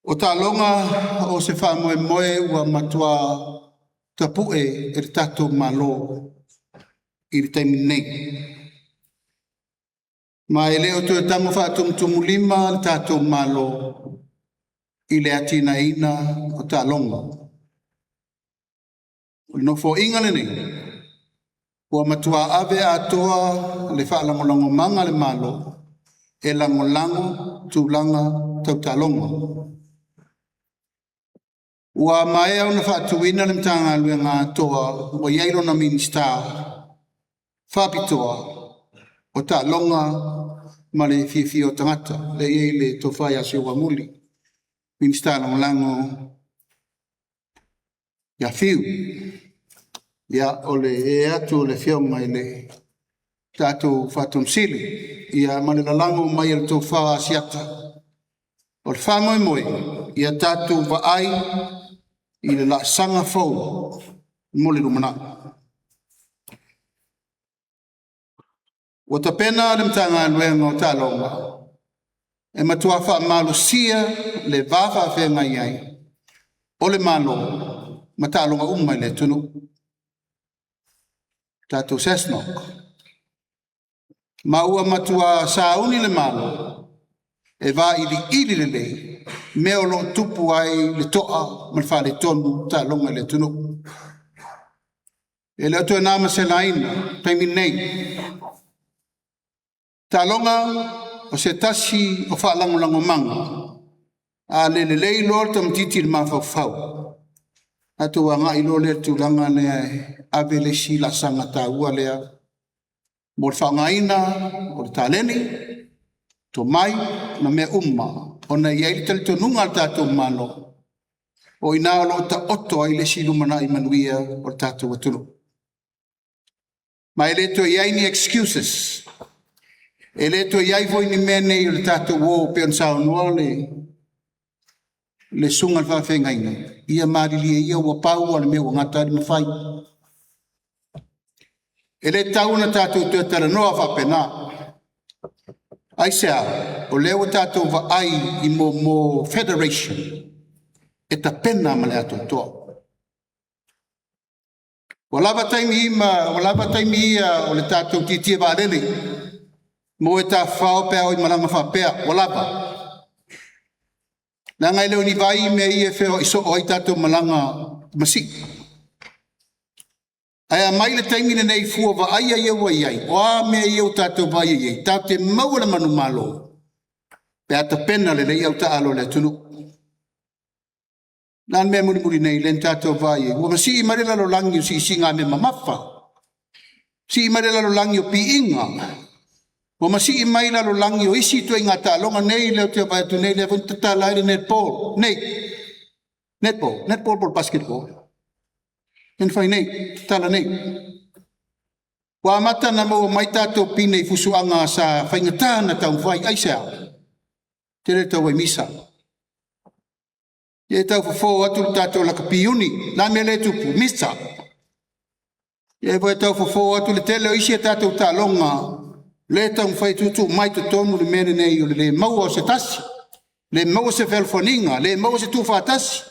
O taaloga o se faamoemoe ua matua tapu'e e le tatou Malo i le taimi nei. Ma e le o toe tago faatumutumulima le tatou Malo i le atinaeina o taaloga. O le nofoaiga lenei ua matua ave atoa le faalagolagomaga a le Malo e lagolago tulaga tau taaloga. Ua maea ona faatuina le Matagaluega atoa ua i ai lona Minisita faapitoa o taaloga ma le fiafia o tagata, lea e i ai le Tofa ia Seuamuli, Minisita Lagolago ia Fiu. Ia, o le ee atu o le Afioga i le tatou Faatonu Sili ma le lalago mai o le tofa a Asiata. O le faamoemoe, ia tatou vaai i le laasaga fou mo le lumanai. Ua tapena le Matagaluega o Taaloga e matua faamalosia le va faafeagai ai o le Malo ma taaloga uma i le atunuu, tatou SASNOC, ma ua matua sauni le Malo e vailiili lelei mea o lo o tupu ai le toa ma le faaletonu o taaloga i le atunuu. E le o toe na ma se laina taimi nei. Taaloga o se tasi o faalagolagomaga a le lelei loa le tamaitiiti i le mafaufau, tatou agai loa lea i le tulaga lea e ave le isi laasaga taua lea mo le faaaogaina o le taleni, tomai ma mea uma, ona e i ai le talitonuga a le tatou Malo, o i ina o lo o taoto ai le isi lumanai manuia o le tatou atunuu. Ma e le toe i ai ni excuses, e le toe i ai foi ni mea nei o le tatou o pei ona saunoa le susuga i le faafeagaiga, ia malilie ia ua pau lava o le mea ua gata ai le mafai. E le tatau ona tatou toe talanoa faapena. Aisea? O lea ua tatou vaai i mo federation e tapena ma le atoatoa. Ua lava taimi ua lava taimi ia o le tatou tietie vaalele mo e tafafao pe a o i malaga faapea, ua lava. Leaga e le o ni vai mea ia e feoai soo ai tatou malaga masii. Ae a mai le taimi lenei fua vaaia ia ua i ai, o a mea ia ua tatou vaai i ai, tatou te maua le manumalo pe a tapena lelei autaaalo a le atunuu. O le a le mea e mulimuli nei lea na tatou vaai ai, ua masii mai le lalolagi o siisiigamea mamafa, sii mai le lalolagi o piiga, ua masii mai lalolagi o isi ituaiga taaloga nei lea ou te vaai atu nei, lea foi na tatala ai le netball nei, netball, netball po o le basketball lea na fai nei, tatala nei. Ua amata ona maua mai tatou pine i fusuaga sa faigata ona taumafai. Aisea? Tele tau ai misa. E tau fofo atu le tatou lakapi uni, le a mea lea e tupu? Misa. E foi tau fofo atu le tele o isi a tatou taaloga lea e taumafai e tuutuu mai totonu le mea lenei o le le maua o se tasi, le maua se fealofaniga, le maua se tuufaatasi.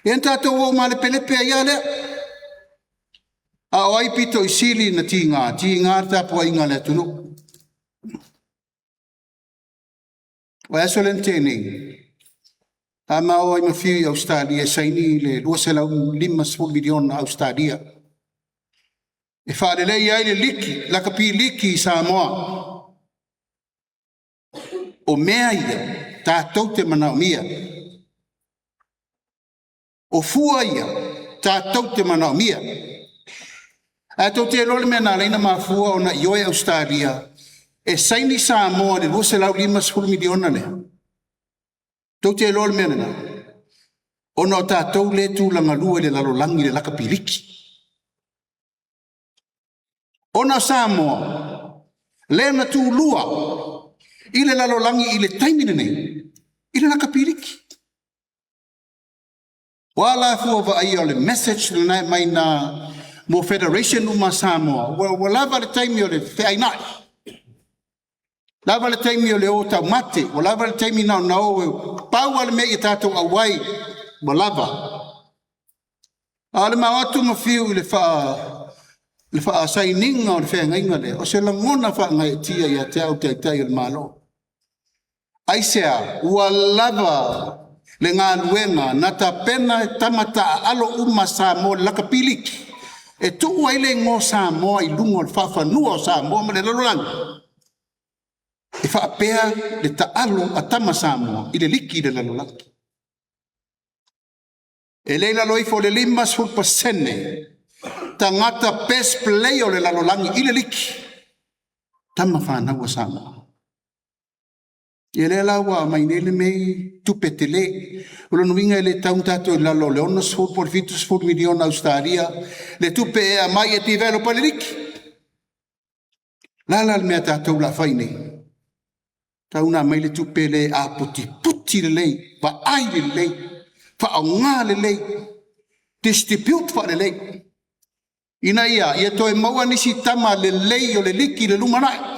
Ia na tatou o malepelepe ai lava lea. A o ai pito i sili na tiga? Tiga le tapuaiga a le atunuu. O le aso lea na tea nei, sa ma o ai ma Fiu i Ausetalia e saini le $250 miliona Ausetalia e faaleleia ai le liki, lakapi liki i Samoa. O mea ia tatou te manaomia. O fua ia tatou te manaomia. Ae tou te iloa le mea na ala ai ona mafua ona ioe Ausetalia e saini Samoa i le $250 miliona lea? Tou te iloa le mea lena? Ona o tatou lea e tulaga lua i le lalolagi i le lakapi liki. Ona o Samoa lea na tulua i le lalolagi i le taimi lenei i le lakapi liki. O a la fua vaaia o le message lena e aumai na mo federation uma a Samoa, ua lava le taimi o le feainai. Lava le taimi o le o taumate, ua lava le taimi na ona o e pau lava le mea ia tatou auai, ua lava. A o le ma o atu ma fiu i le faasainiga o le feagaiga lea, o se lagona faagaeetia ia te au le Taitai o le Malo. Aisea? Ua lava le galuega na tapena e tama taaalo uma a Samoa i le lakapi liki e tuu ai le igoa o Samoa i luga o le faafanua o Samoa ma le lalolagi, e faapea le taalo a tama Samoa i le liki i le lalolagi. E le i lalo ifo o le 50% tagata best player o le lalolagi i le liki, tama fanau a Samoa. Ia lea la ua aumai nei le mea tupe tele. O lona uiga e le tatau ona tatou i lalo o le 60 po o le 70 miliona Ausetalia le tupe e aumai e develop ai le liki. O le a la le mea a tatou o le a fai nei? Tau ina aumai le tupe lea e aputiputi lelei, vaai lelei, faaaoga lelei, distribute faalelei ina ia toe maua nisi tama lelei o le liki i le lumanai.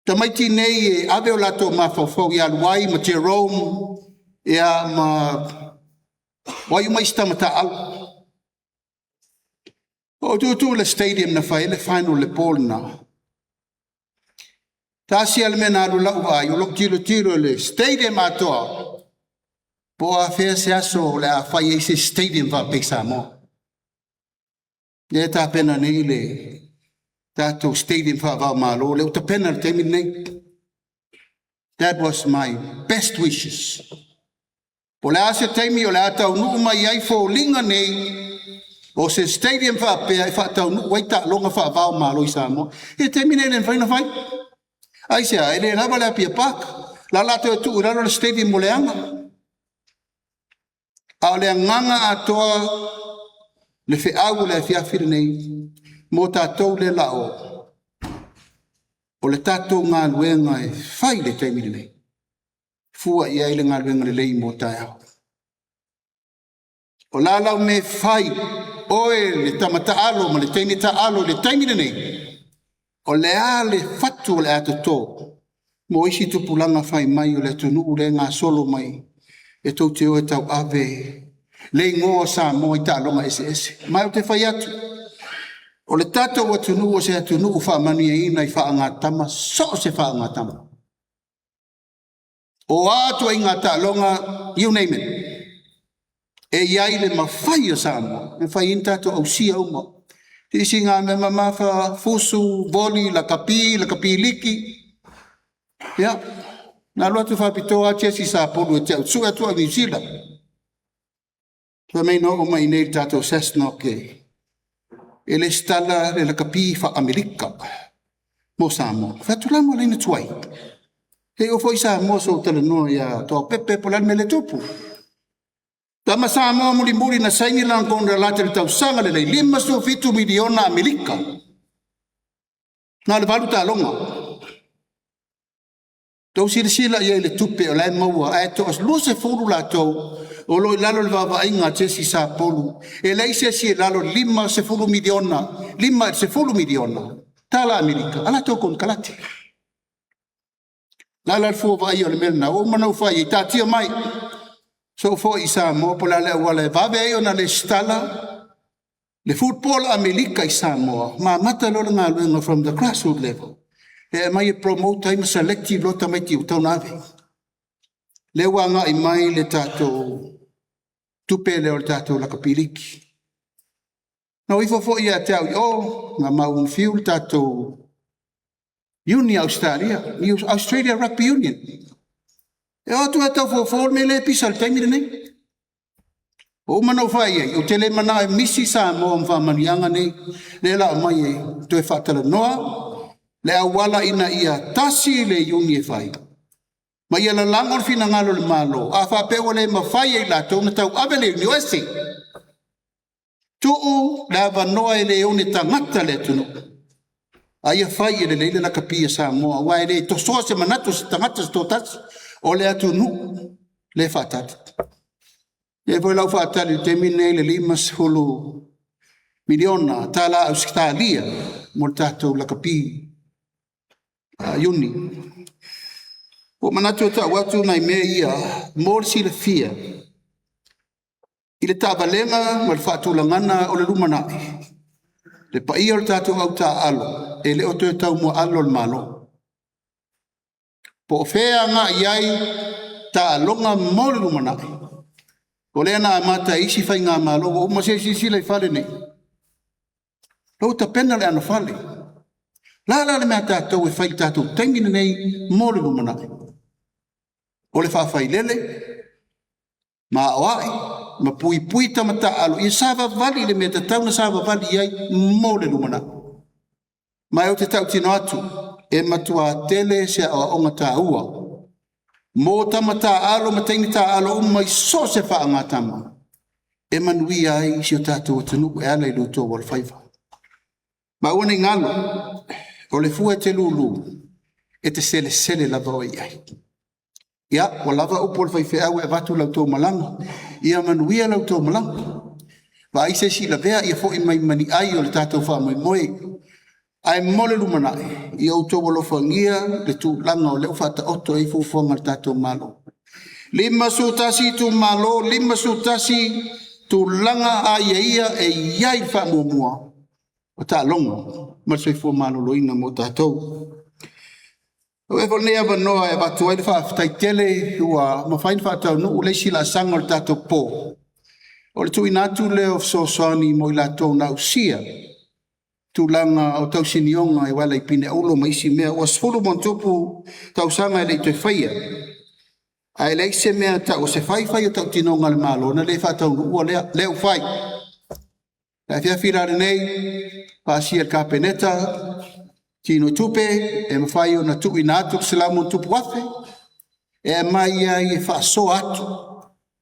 Tamaiti nei e ave o latou mafaufau ia Luai ma Jerome ma o ai uma isi tama taaalo. Ou tu tu i le stadium na fai ai le final i le po lena, tasi lava le mea na alu ai lau vaai, o lou tilotilo i le stadium atoa, po o afea se aso o le a fai ai se stadium faapea i Samoa. Lea e tapena nei le tatou stadium faava o Malo, lea ua tapena i le taimi lenei. That was my best wishes. Po o le a se taimi o le a taunuu mai ai foliga nei o se stadium faapea e faataunuu ai taaloga faava o Malo i Samoa. I le taimi lenei e le mafai ona fai. Aisea? E le lava le Apia Park, o la o le a toe tuu i lalo le stadium ua leaga. A o le agaga atoa le feau o le afiafi lenei mo tatou lea o le a oo, o le tatou galuega e fai i le taimi lenei, fua i ai le galuega lelei mo taeao. O le a lau mea e fai oe le tama taalo ma le teine taalo i le taimi lenei, o le a le fatu o le a toto mo isi tupulaga fai mai o le atunuu lea e gasolo mai e tou te o e tauave le igoa o Samoa i taaloga eseese. Ma ou te fai atu, o le tatou atunuu o se atunuu faamanuiaina i faagatama, so o se faagatama. O a ituaiga taaloga, you name it, e i ai le mafai o Samoa e mafai ai ona tatou ausia uma. Silisili mea mamafa, fusu, voli, lakapi, lakapi liki. Ia, na alu atu faapitoa lava Jesi Sapolu e te au, sue atu au i Niu Sila. Fai mai na oo mai i inei i le tatou SASNOC e resitala le lakapi faa-Amerika mo Samoa. Fai atu, o le a le mea ua ala ai ona tuai? Se i oo foi i Samoa se i ou talanoa ia Toapepe po o le a le mea lea e tupu. Tama Samoa mulimuli na saini lana konekarate i le tausaga lenei, $57 miliona Amerika. Na o le 8 taaloga. Tou silasila i ai i le tupe o la e maua ae toa-20 latou o lo o i lalo o le vaavaaiga a Jesi Sapolu. E leai se isi e i lalo o le $50 miliona, 5 i le $10 miliona tala Amerika a latou konekarate. O le a la le fua vaaia o le mea lena? Ua uma ona ou fai i ai, taatia mai se i ou foi i Samoa po o le a le auala e vave ai ona resitala le football a Amerika i Samoa ma amata loa le galuega from the grassroot level e aumai e promote ai ma select loa tamaiti ua tatau ona ave. Lea ua agai mai le tatou tupe lea o le tatou lakapi liki. Na ou ifo foi ia te au i o na maua ma fiu le tatou Iuni a Ausetalia, Australia Rugby Union. E o atu ae tau fofo le mea lea e pisa i le taimi lenei. Ua uma ona ou fai i ai, ou te le manao e misi Samoa ma faamanuiaga nei, lea o le a aumai e toe faatalanoa le auala ina ia tasi le iuni e fai, ma ia lalago le finagalo o le Malo. A faapea ua le mafai e i latou ona tauave le iuni, o ese. Tuu le avanoa e le one tagata le atunuu, a ia fai ia lelei le lakapi a Samoa, aua e le tosoa se manatu o se tagata se toatasi, o le atunuu lea e faatali. O lea foi la ua faatali i le taimi lenei le $50 miliona tala Ausetalia mo le tatou lakapi iuni. Ua ou manatu e tau atu nai mea ia mo le silafia i le taavalega ma le faatulagaga o le lumanai, le paia o le tatou au taaalo e le o toe taumuaalo le Malo. Po o fea e agai i ai taaloga mo le lumanai, o lea na amata e isi Faigamalo ua uma, se i silasila i fale nei, o lea ua tapena le anofale. O le a la le mea a tatou e fai i le tatou taimi lenei mo le lumanai? O le faafailele ma aoai ma puipui tama taalo ia savavali i le mea e tatau ona savavali i ai mo le lumanai. Ma ou te tautino atu, e matua tele se aoaoga taua mo tama taalo ma teine taalo uma i so o se faagatama e manuia ai si o tatou atunuu e ala i lo outou alofaiva. Ma aua ne i galo, o le fua e te lulu e te selesele lava oe i ai. Ia, ua lava upu a le faifeau e avatu la outou malaga, ia manuia la outou malaga, vaai se isi lavea ia foi mai ma ni ai o le tatou faamoemoe. Ae mo le lumanai, ia outou alofagia le tulaga o lea ua faataoto ai fuafuaga a le tatou Malo. 51 itumalo, 51 tulaga aiaia e i ai le faamuamua o taaloga ma le soifua maloloina mo tatou. Avea foi lenei avanoa e avatu ai le faafetai tele ua mafai ona faataunuu le isi laasaga o le tatou po, o le tuuina atu lea o fesoasoani mo i latou na ausia tulaga o tausinioga e ala i pine auro ma isi mea. Ua 10+ tausaga e le i toe faia, ae leai se mea e tau o se faifai o tautinoga a le Malo na le faataunuua lea, lea ua fai. O le afiafi la lenei, pasia e le Kapeneta tinoitupe e mafai ona tuuina atu le $100+ afe e aumai ai e faasoa atu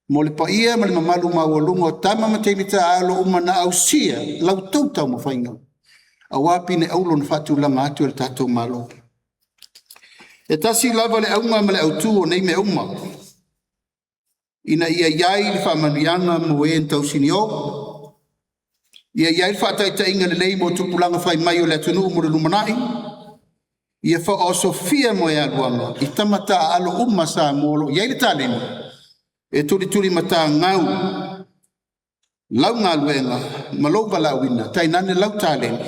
mo le paia ma le mamalu maualuga o tama ma teine taaalo uma na ausia la outou taumafaiga aua pine auro na faatulaga atu e le tatou Malo. E tasi lava le auga ma le autu o nei mea uma, ina ia i ai le faamanuiaga mo e na tausinio, ia i ai le faataitaiga lelei mo tupulaga fai mai o le atunuu mo le lumanai, ia faaosofia moegaluaga i tama taaalo uma a Samoa o lo o i ai le taleni e tulitulimatagau lau galuega ma lou valaauina tainane lau taleni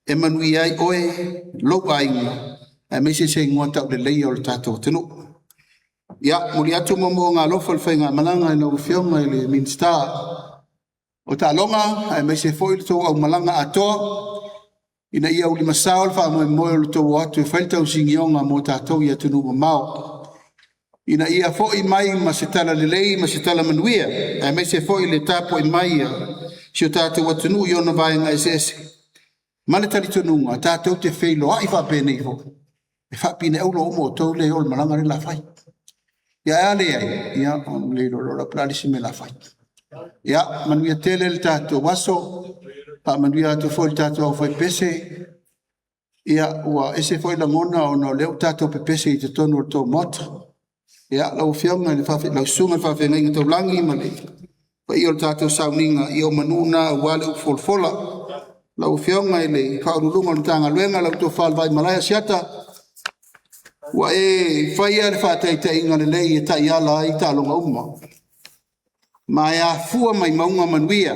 e manuia ai oe, lou aiga aemaise se igoa tauleleia o le tatou atunuu. Ia, momoli atu moomooga alofa o le faigamalaga i lau Afioga i le Minisita o Taaloga aemaise foi le tou aumalaga atoa ina ia ulimasao le faamoemoe o le tou o atu e fai le tausinioga mo tatou i atunuu mamao, ina ia foi mai ma se tala lelei ma se tala manuia aemaise foi le tapuai mai a si o tatou atunuu i ona vaega eseese ma le talitonuga tatou te feiloai faapenei foi e faapine auro uma outou lea e o i le malaga lea o le a fai. Ae a leai, ia ua le iloa loa po o le a le isi mea o le a fai. Ia manuia tele le tatou aso, faamanuia atu foi i le tatou aufaipese, ua ese foi lagona ona o lea ua tatou pepese i totonu o le tou Maota. Lau Afioga i le lau susuga i le faafeagaiga taulagi ma le paia o le tatou sauniga, ia o manu na aua le upu folafola. Lau Afioga i le Ofisa Sili o Pulega o le Matagaluega lau Tofa i le Vaimalae Asiata, ua e faia le faataitaiga lelei e taiala ai taaloga uma ma e afua mai mauga manuia,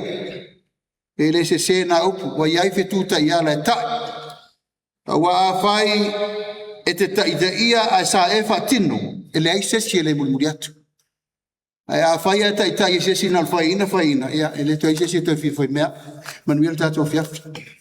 e le sese na upu, ua i ai fetu taiala e ta'i, aua afai e te taitaia ae sa e faatino, e leai se isi e le mulimuli atu. Ae afai ae taitai e se isi na o le faiaina faiaina, ia e le toe i ai se isi e toe fia faimea. Manuia le tatou afiafi.